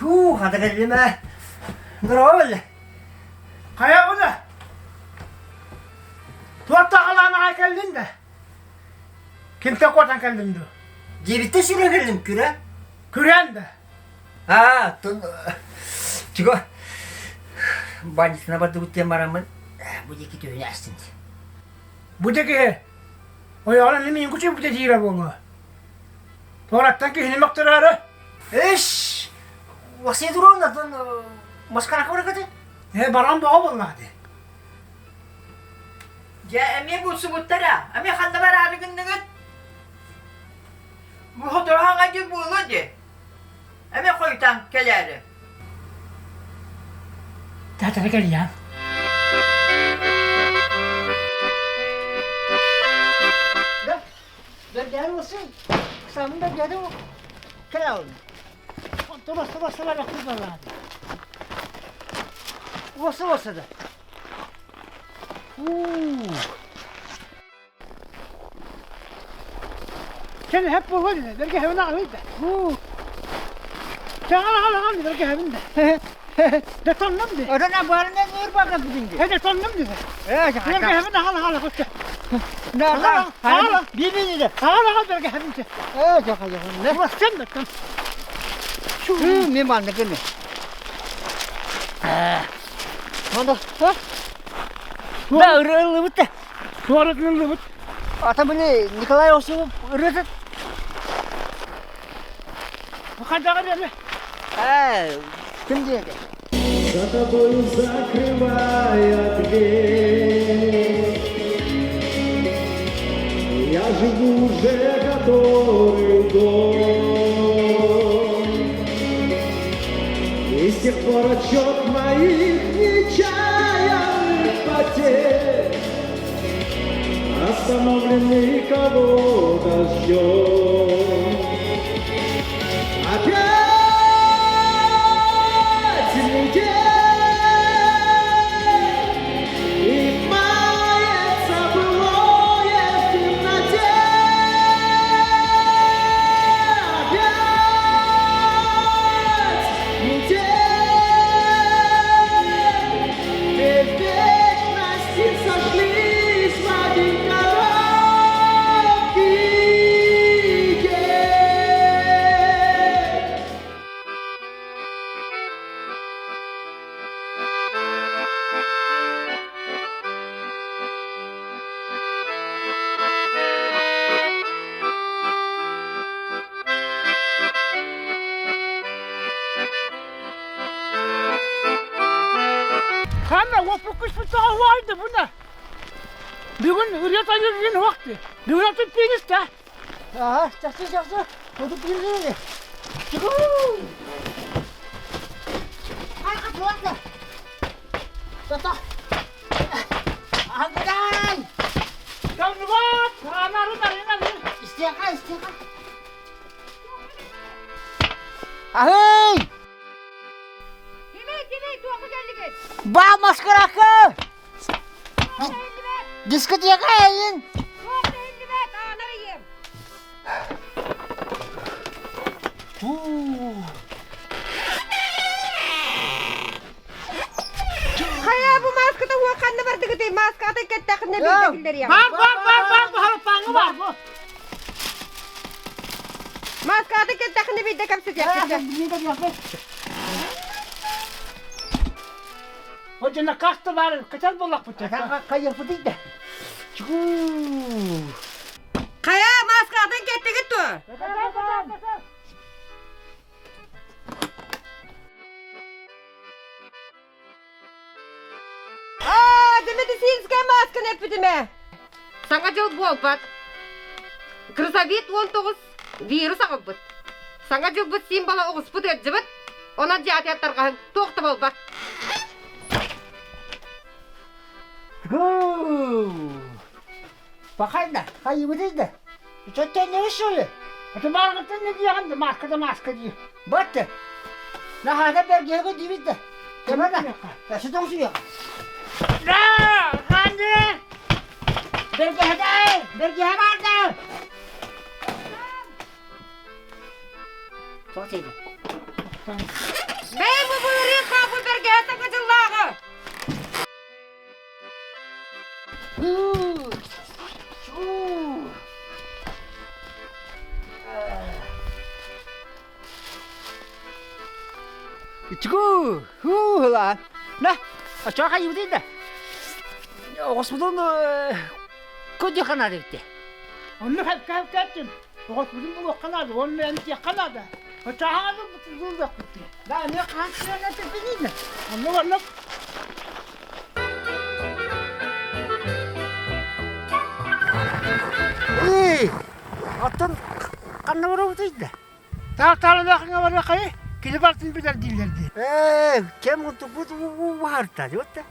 Чугуу, хата кэллим ээ. Здорово, Хайа уна? Туох таҕалаан аҕай кэллин да? Кимтэн куотан кэллин дуу? Дьиэбиттэн сирэ кэллим, күрэ. Күрээн да? Аа, тун... Чуго, бандитына бардыбыт диэн бараммын, бу диэки түһүнэ астым. Бу да киһи ойоҕун эмиэ миин кучуйбута диирэ буолуо. Туораттан киһини мөхтөрөөрү. Эш, Василий Дуровна, тун маскарака баракаты? Э, баран боҕо буоллаҕа дии. Дьэ, эмиэ булсубуттара. Эмиэ ханна бараары гынныгыт? Бу сотору хаҥа дьыл буолуо дии. Эмиэ хойутаан кэлээри. Театра кэлиэм. Бэргэһэн olsun. Самын бэргэһэ кэлэҕин. Онтон баса-баса барахсыз балаады. Баса-баса да. Кэл эһэп буолуо дии, бэргэһэбин аҕалый да. Чэ аҕал аҕал аҕал бэргэһэбин да. Дэ тоннум дии. Отон баарынан нур баҕа бүтүн дии. Дэ тоннум дии. Бэргэһэбин аҕал аҕал аҕал. Аҕал аҕал биби дии. Аҕал аҕал бэргэһэбин чэ. Ээ жаха жаха. Бассам да тон. Мен манна кеме. Манда. Да ырылыбыт да. Туоратыллыбыт. Ата били Николай Осипов ырыатын. Хайдаҕа диэри? Ээ, ким диэти? За тобою закрывая дверь. Я живу уже который год. И с тех пор отсчет моих нечаянных потерь Остановлен никого дождем. Опять метель, и мается былое в темноте. Опять метель, Две вечности сошлись в один короткий день. Ханна уоппуккуспут тоҕо буна. Бүгүн ырыа тойугун уохты. Бүгүн отут пиниста. Аа, чахчы чахчы. Отут пиниста. Тата. Ангыдай! Калныбат! Анары нары Истиэхэ, истиэхэ. Аһый! Кимий, кимий, туохха кэллигит? Ба маскаракы! Дискотека эйин! Туох да иһиллибэт, аанар ийэм. Хайа бу мааската уо ханна бардыгытый? Мааскаҕытай кэттэххинэ биирдэ киллэриэҕим. Бар, бар, бар, бар, бу бар, бу. Мааскаҕытай кэттэххинэ биирдэ кэпсэтиэххит. Отжена как-то бар, качал боллахпыт. Хайырпытый да. Чуу. Хайа мааскаҕытын кэттигит дуо? Аа, медицинская маасканы эппитим ээ. Саҥа дьыл буолбат. Крысовид 19 вирус аҕалбыт. Саҥа дьылбыт символа оҕуспут ыалдьыбыт. Онон дьаатыйар тарҕаһын туох да буолбат. Пахайда, хайыбытый да? Чөттөннөрү что ли? Это баргытын не диэҕин да, маска да маска дии. Батты. Наһаата бэргэһэгэ диибит да. Кэмэ да. Сытың суйа. Да, ханды! Бэргэһэдэ! Бэргэһэ баарда! Тоҕо тиийдэ? Ичигу, хуу-ла. На, очоҕо хайыбытый да? Оҕуспутун көдүөххэ наада эбит. Онно кэптим. Оҕуспутун булуохха наада, уонна эмтиэххэ наада. Очоҕо булуохпут. Да, эмиэ хаан сыана тэппиниинэ. Онно оннук. Эй, оттон ханна барабытый да? Таах-тааланаахыҥа барыаххайы, кини бартын билэр дииллэр дии. Ээ, кэм курдукпут уһарта, да?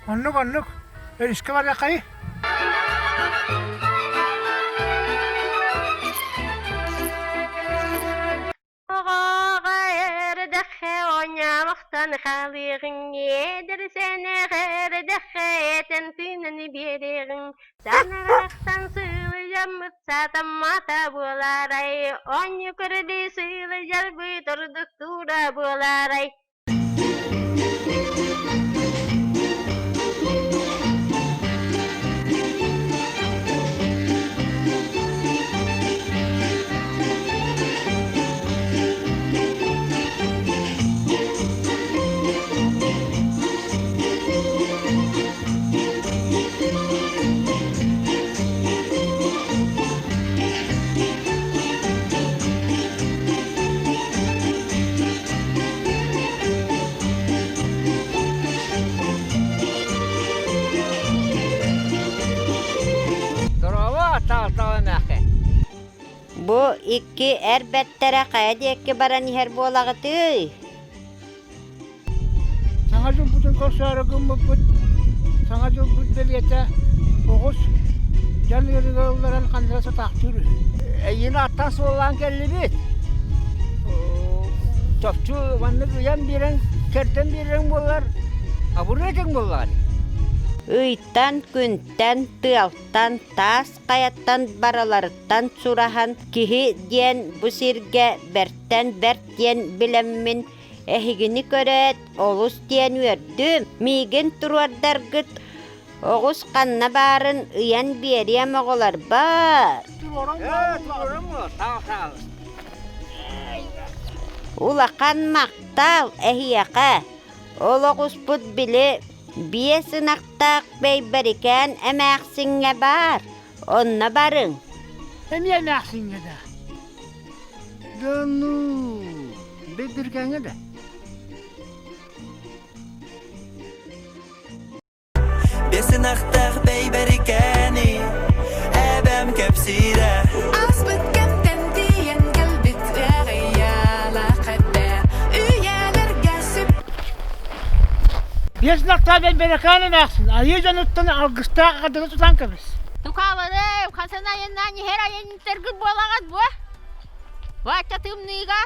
Оннук, оннук. Өрүскэ барыаххайы. Оҕоҕо эрдэххэ оонньообохтон хаалыаҕыҥ, эдэр-сэнэх эрдэххэ этэн тыынан биэриэҕиҥ, Санаҕарахтан сыылыйаммыт саатаммата буолаарай, оонньуу көрүлүү сыылыйарбыт ордук туура буолаарай. Дорообо, таал-таал эмээххин. Бу икки эр бэртэрэ хайа диэки баран иһэр буолаҕытый? Саҥа дьылбытын көрсөөрү гыммыппыт, саҥа дьылбыт бэлиэтэ оҕус дьон ыарыыга ылларан ханна сатаахтыыр үһү. Эйиини аттан суоллаан кэллибит. Чопчу маннык ыйан биэрэн, кэрдэн биэрэн буоллар, абырыа этиҥ буоллаҕа дии. Ыйтан, күнтэн, тыалтан, таас хайаттан барыларыттан сураһан киһи диэн бу сиргэ бэртэн бэрт диэн билэммин эһигини көрөөт олус диэн үөрдүм. Миигин туруордаргыт оҕус ханна баарын ыйан биэриэм оҕолорбор. Улахан махтал эһиэхэ. Ол оҕуспут били биэс ынахтаах Бэйбэрикээн эмээхсиҥҥэ баар, онно барыҥ. Эмиэ эмээхсиҥҥэ да? Да ну, Бэйбэрикээҥҥэ да? Биэс ынахтаах Бэйбэрикээни эбэм кэпсиирэ Ааспыт кэмтэн тиийэн кэлбит ыаҕайалаах эбэ үйэлэргэ сүп Биэс ынахтаах Бэйбэрикээн эмээхсин айыы дьонуттан алгыстаах аҕадыны тутан кэбис. Тукаалары хасан айаннаан иһэр айанньыттаргыт буолаҕыт буо. Бачча тымныыга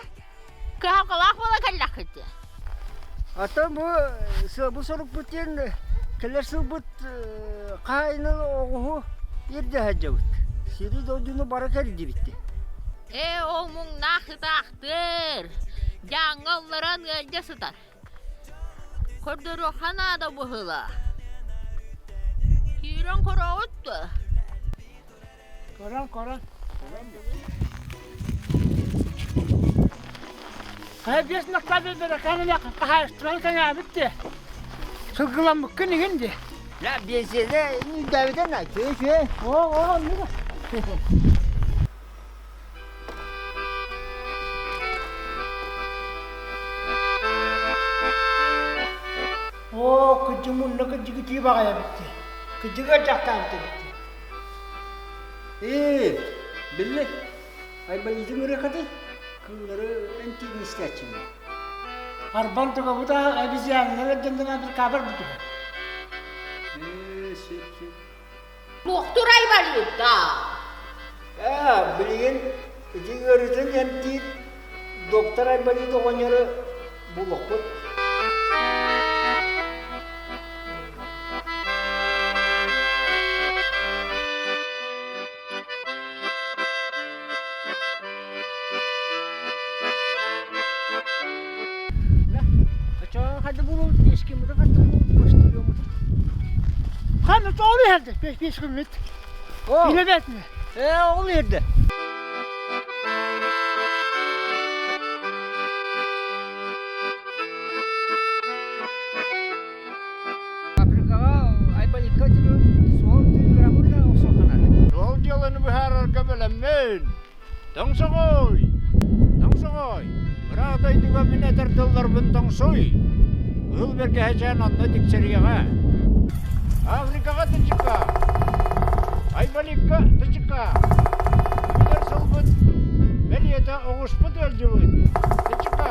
кыһалҕалаах буола кэллэххит дии. Оттон бу сыалбыт сорукпут диэн кэлэр сылбыт хаһаайынын оҕуһу ирдэһэ сылдьабыт. Сири-дойдуну бары кэрдибит. Ээ, ол муҥнаах сытаахтыр. Дьааҥҥа ылларан ыалдьа сытар. Көрдөрүөххэ наада быһыылаах. Киирэн көрөҕүт дуо? Көрөн, көрөн. Хайа биэс ынахтаах Бэйбэрикээн эмээхсин хаһаайыстыбаны кэҥээбит дии. Сылгыламмыккын иһин дии. Я биэсиэдэ үүтээбитэ на үчүгэй. Оо, оо, оннук. Оо, кырдьык мунна кырдьыгытыы баҕайа эбит дии. Кырдьыгы дьахтаабыт эбит дии. Ээ, биллэ, айбалыытын ырыахатай, кыыллары эмтиирин истээччилэр. Арбан тугабыт обезьяннар эрдэннэн абыркаабар бутуһу. Ээ, сөп, сөп. Туохтур айбалыыта? Ээ, билигин ити ыарыытын эмтиир доктор Айбалыыт оҕонньору булуохпут. Ханна ол иһэрдэ бес күммүт. Билэбэтме. Ээ, ол иһэрдэ. дьыаланы быһаарарга бэлэммин. Тоҥсоҕой! Тоҥсоҕой! Ыраах дойдуга мин этэр тылларбын тоҥсуй! Кыһыл бэргэһэчээн онно тиксэриэҕэ. Африкаҕа тычыка! Айбаликка тычыка! Үүнэр сылбыт бэлиэтэ оҕуспут ыалдьыбыт. Тычыка!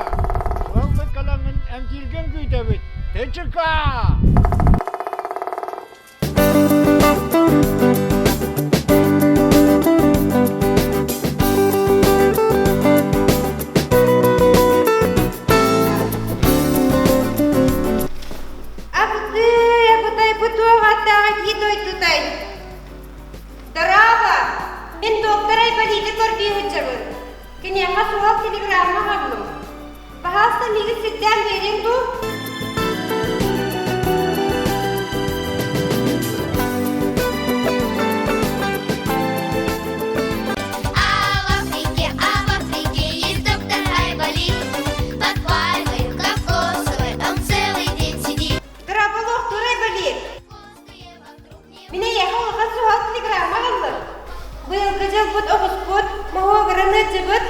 Суһаллык кэлэҥҥин эмтииргин күүтэбит. Тычыка! Абытый, абытай, бу туох ааттаах этии дойдутай? Дорообо! Мин доктор Айболиты көрдүү сылдьабын. Киниэхэ суһал телеграмма аҕаллым. Пожалуйста, миигин сирдээн биэриэҥ дуу? А в Африке, а в Африке есть доктор Айболит. Под пальмой кокосовой он целый день сидит. Дорооболуохтуур Айболит. Мин эйиэхэ улахан суһал телеграмма аҕаллым. Быйылгы дьылбыт оҕуспут, моһуогуран ыалдьыбыт,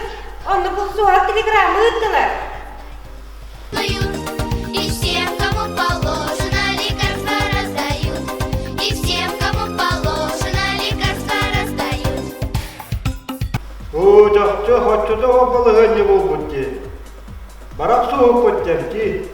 онно бу суһал телеграмма ыыттылар. И всем, кому положено, лекарства раздают. И всем, кому положено, лекарства раздают. Оо, чахчы хоччото балаһыанньа буолбут дии. Барах суһуппут дии.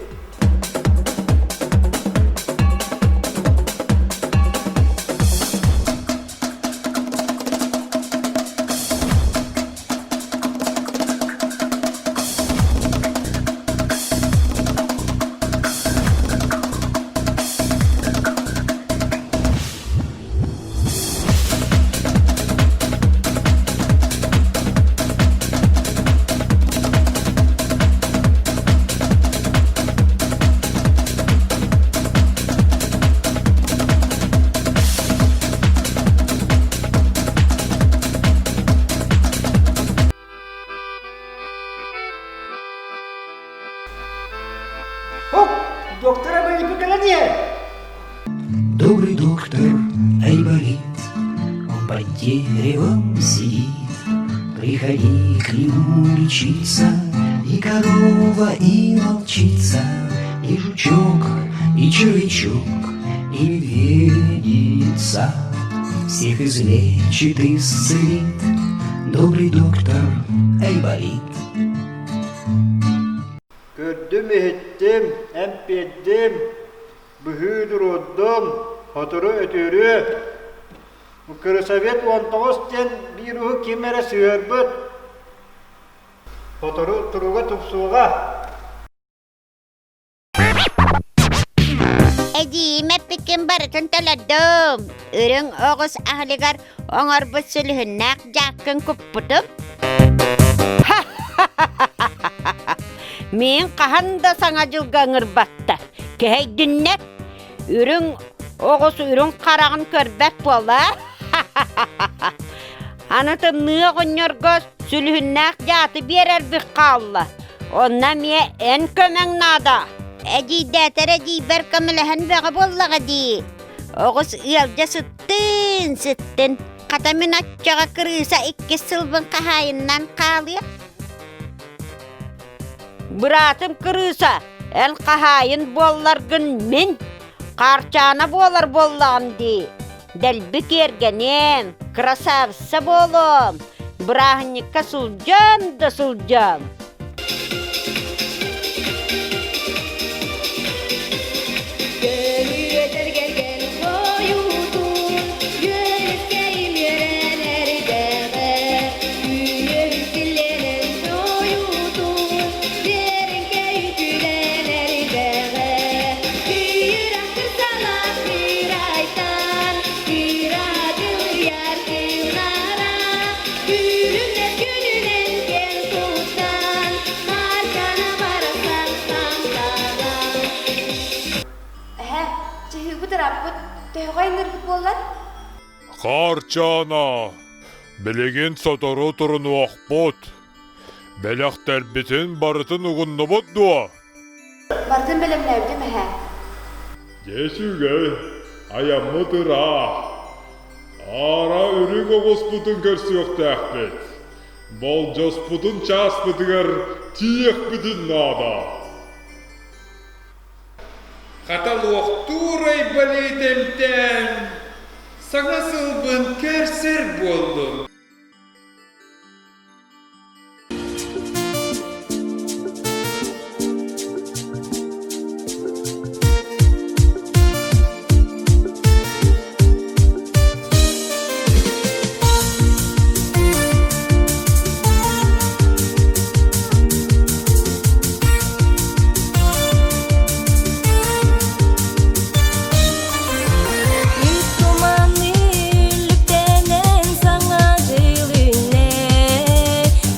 Хоп, доктора Айболит кэлэн иһэр. Добрый доктор Айболит, он под деревом сидит. Приходи к нему лечиться, и корова, и волчица, и жучок, и червячок, и медведица. Всех излечит, исцелит добрый доктор Айболит. Көрдүм-иһиттим, эмпиэрдим, быһыы туруордум, сотору өтүөрүө. Крысовет 19 диэн вируһу ким эрэ сыһыарбыт. Сотору туруга тупсуоҕа. Эдьиийим эппиккин барытын төлөрдүм. Үрүҥ оҕус аһылыгар оҥорбут сүлүһүннээх дьааккын куппутум. Мин хаһан да саҥа дьылга ыҥырбаттар. Кэһэйдиннэр. Үрүҥ оҕус үрүҥ хараҕын көрбөт буолла. Аны тымныы оҕонньорго сүлүһүннээх дьааты биэрэрбит хаалла. Онно эмиэ эн көмөҥ наада. Эдьиийдээтэр эдьиийбэр көмөлөһөн бөҕө буоллаҕа дии. Оҕус ыалдьа сыттын, сыттын. Хата мин оччоҕо кырыыса иккис сылбын хаһаайыннан хаалыа. Быраатым кырыыса, эн хаһаайын буолларгын мин Хаарчаана буолар буоллаҕым дии. Дэлби киэргэниэм, красавица буолуом, бырааһынньыкка сылдьан да сылдьан. Эһэ, чаһыыбыт ырааппыт, төһөҕө айанныырбыт буоллар? Хаарчаана, билигин сотору турунуохпут. Бэлэхтэрбитин барытын угуннубут дуо? Барытын бэлэмнээбитим эһээ. Дьэ үчүгэй, айаммыт ыраах. Аара үрүҥ оҕуспутун көрсүөхтээхпит. Болдьоспутун чааспытыгар тиийиэхпитин наада. Хата луохтуур айбалыыт эмтээн, саҥа сылбын көрсөр буоллум. Үс туманы үлүктэнэн саҥа дьыл үүннэ,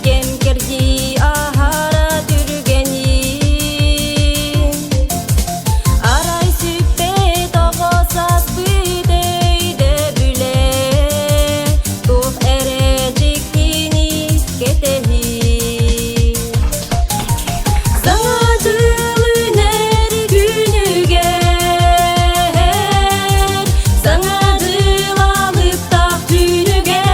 кэм кэрдии аһара түргэний. Арай сүппэт оҕо сааспыт өйдөбүлэ, туох эрэ дьиктини кэтэһии. Саҥа дьыл үүнэр күнүгэр, Саҥа дьыл алыптаах түүнүгэр,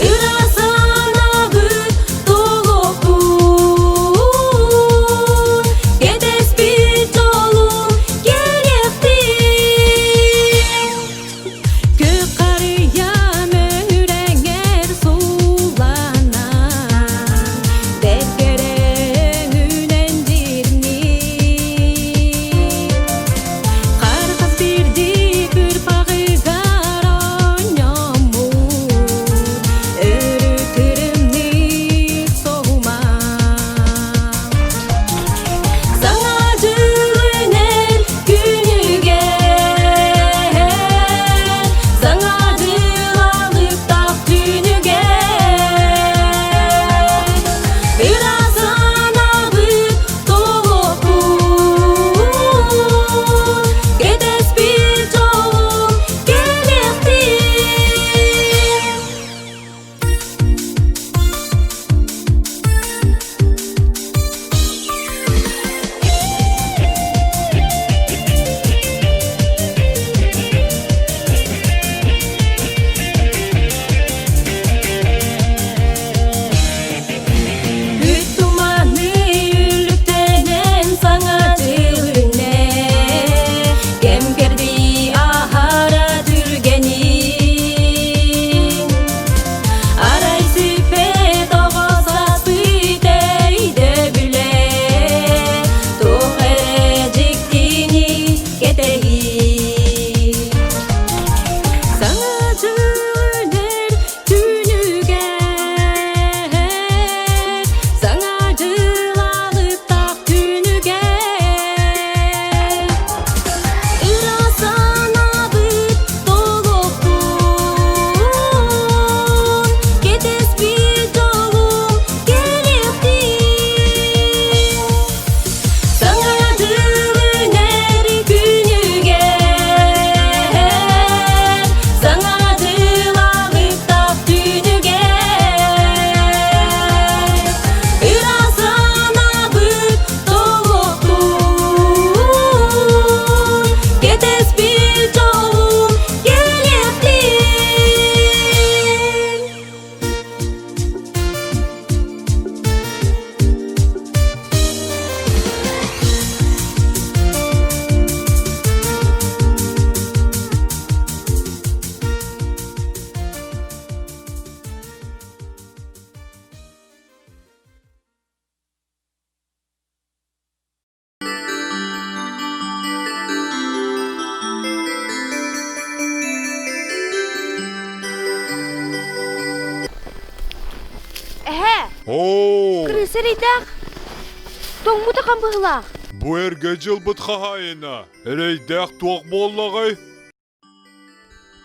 Ыра санаабыт толуохтун, Кэтэспит дьолум кэлиэхтин. Күөх харыйам үрэҥэр сууланан, Бэккэрэ өҥүнэн дирниир. Хар-хас биирдии кырпаҕыгар оонньоммут, Өрүтүрүмнүү соһума. Саҥа дьыл үүнэр күнүгэр, Саҥа дьыл алыптаах түүнүгэр, Ыра санаабыт толуохпут, Кэтэспит дьолум кэлиэхтин. Үт туманы үлүктэнэн саҥа дьыл үүннэ, кэм кэрдии аһара түргэний. Арай сүппэт оҕо сааспыт өйдөбүлэ, туох эрэ дьиктини кэтэһии. Саҥа дьыл үүнэр түүнүгэр, Саҥа дьыл алыптаах түүнүгэр, Ыра санаабыт толуохтун, Кэтэспит дьолум кэлиэхтин. Саҥа дьыл үүнэр күнүгэр, Саҥа дьыл алыптаах түүнүгэр, Ыра санаабыт толуохтун, Кэтэспит дьолум кэлиэхтин. Эһээ, Оо, кырыыс эрэйдээх. Тоҥмут ахан быһыылаах. бу эргэ дьылбыт хаһаайына эрэйдээх туох буоллаҕай?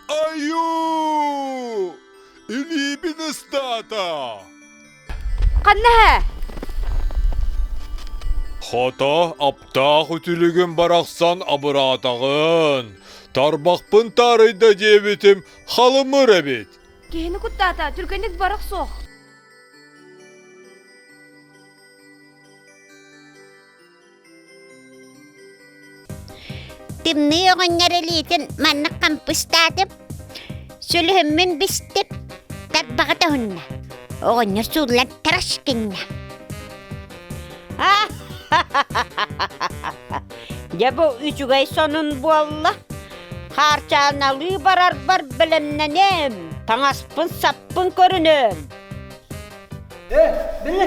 Айуу! Илиибин ыстаата! Ханна эһээ? Хата, аптаах үтүлүгүм барахсан абыраатаҕын. Тарбахпын таарыйда диэбитим халымыр эбит. Киһини куттаата, түргэнник барах суох. Тымныы оҕонньор илиитин маннык хампыстаатым, сүлүһүммүн бистим, тарбаҕа тоһунна. Оҕонньор сууллан тарас гынна. Дьэ бу үчүгэй сонун буолла. Хаарчааналыы барарбар бэлэмнэниэм, таҥаспын-саппын көрүнүөм. Э, били,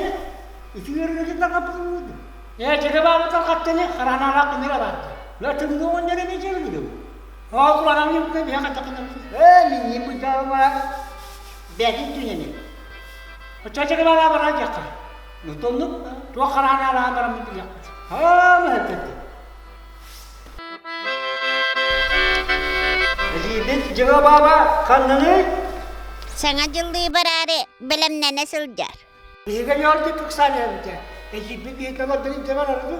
ити үөрүүтүн таҥаппытын Ээ, чэгэ баабытар хаттыны харанаалаах гыннара баарда. Ла тымныы оҕонньор эмиэ дьэбилигин. Ол куранаҥ юбка биһэ хаттакына. Ээ, миннин быдьаабыма бээтин түнэми. Оччо чэгэ баалаа баран диэххэ. Ну тоннук. Туох харанаалаан бараммыт билиэхпит. Аа, маһыттатты. Эдьиийбит дьыга бааба ханнаный? Саҥа дьыллыы бараары бэлэмнэнэ сылдьар. Биһиги ньоордук ыксаан эбитэ. Эдьиийбит биһиги олордун илдьэ барарыгы.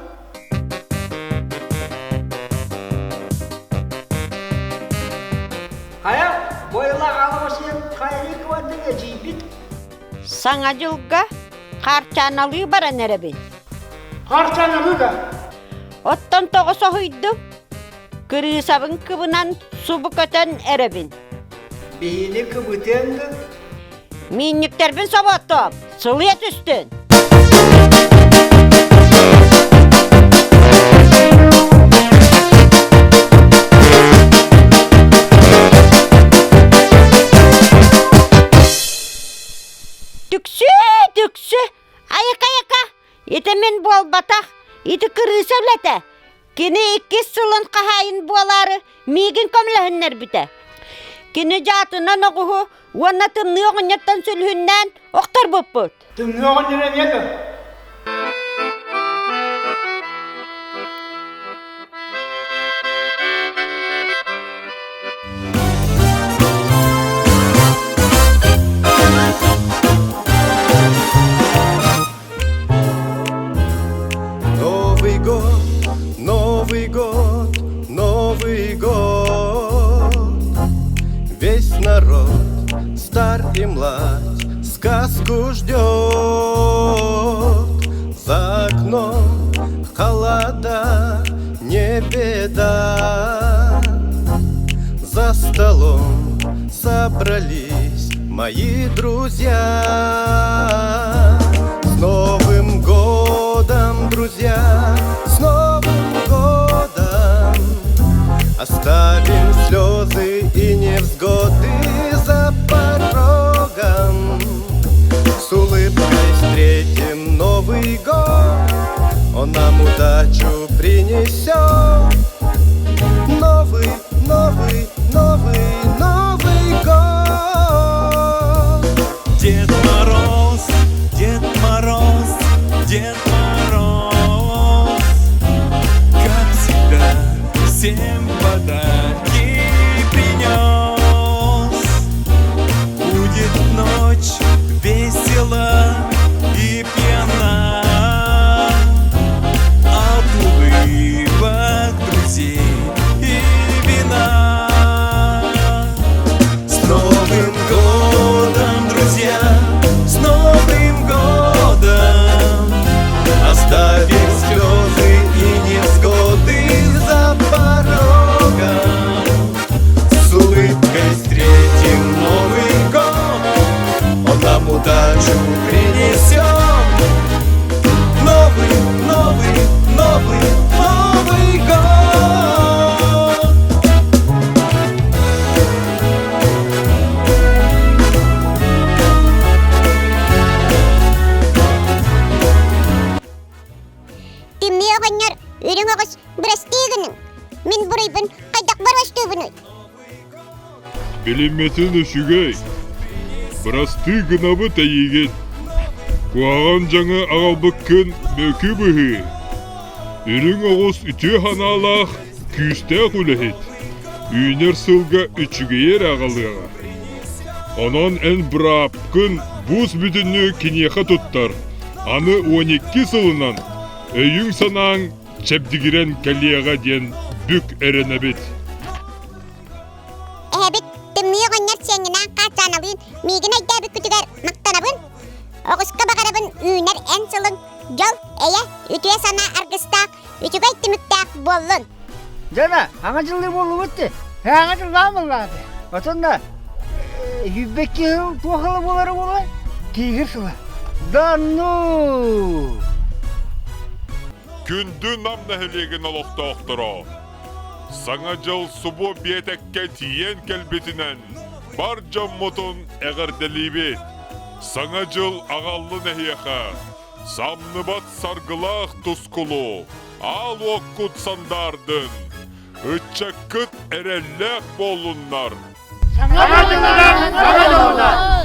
Хайа, бойла аҕалабасыйан хайалыы кыбардыҥ эдьиийбит? Саҥа дьылга Хаарчааналыы баран эрэбин. Хаарчааналыы да? Оттон тоҕо соһуйдуҥ? Кырыысабын кыбынан субу көтөн эрэбин. Биһини кыбытыаҥ да? Миинньиктэрбин соботтоом, сылыйа түстүн. Түксү, түксү, айака-айака, ити мин буолбатах, ити кырыыса үлэтэ. Кини иккис сылын хаһаайын буолаары миигин көмөлөһүннэрбитэ. Кини дьаатынан оҕуһу уонна тымныы оҕонньортон сүлүһүннээн охторбуппут. Тымныы оҕонньор эмиэ да? Новый год, Новый год, Новый год. Весь народ, стар и млад, сказку ждет. За окном холода, не беда. За столом собрались мои друзья. С Новым годом, друзья, с Новым годом! Оставим слезы и невзгоды за порогом. С улыбкой встретим Новый год, он нам удачу принесет. Новый, новый, новый, Новый год! Дед Мороз, Дед Мороз, Дед Мороз, как всегда, всем подарки принес. Будет ночь весела и пьяна от улыбок друзей и вина. С Новым годом, друзья, с Новым годом! Оставим слезы и невзгоды за порогом. С улыбкой встретим Новый год, он нам удачу принесет. Новый, новый, новый, Новый год! Тымныы оҕонньор үрүҥ оҕус бырастыы гыныҥ. Мин буруйбун хайдах боруостуубунуй? Билиммэтин үчүгэй. Бырастыы гынабыт эйигин. Куһаҕан дьаҥы аҕалбыккын мөкү быһыы. Үрүҥ оҕус үтүө санаалаах, күүстээх үлэһит. Үүнэр сылга үчүгэйи эрэ аҕалыаҕа. Онон эн быраапкын буус бүтүннүү киниэхэ туттар. Аны 12 сылынан өйүҥ-санааҥ чэбдигирэн кэлиэҕэ диэн бүк эрэнэбит. Эһэбит тымныы оҕонньор сиэҥҥинээн хаачааналыын миигин өйдөөбүккүтүгэр махтанабын. Оҕуска баҕарабын үүнэр эн сылыҥ дьол, эйэ, үтүө санаа аргыстаах, үчүгэй түмүктээх буоллун. Дьана, аҥа дьыллыы буоллубут дии. Аҥа дьыллаан буоллаҕа Отонна 102 сыл туох ыла буолара буолуой? Тиигир сыла. Да ну! Күндү Нам нэһилиэгин олохтоохторо! Саҥа дьыл субу биэтэккэ тиийэн кэлбитинэн бар дьоммутун эҕэрдэлиибит! Саҥа дьыл аҕаллын эһиэхэ! Самныбат саргылаах тускулу, аал уоккут сандаардын! Ыччаккыт эрэллээх буоллуннар! Саҥа дьылынан! Саҥа дьылынан!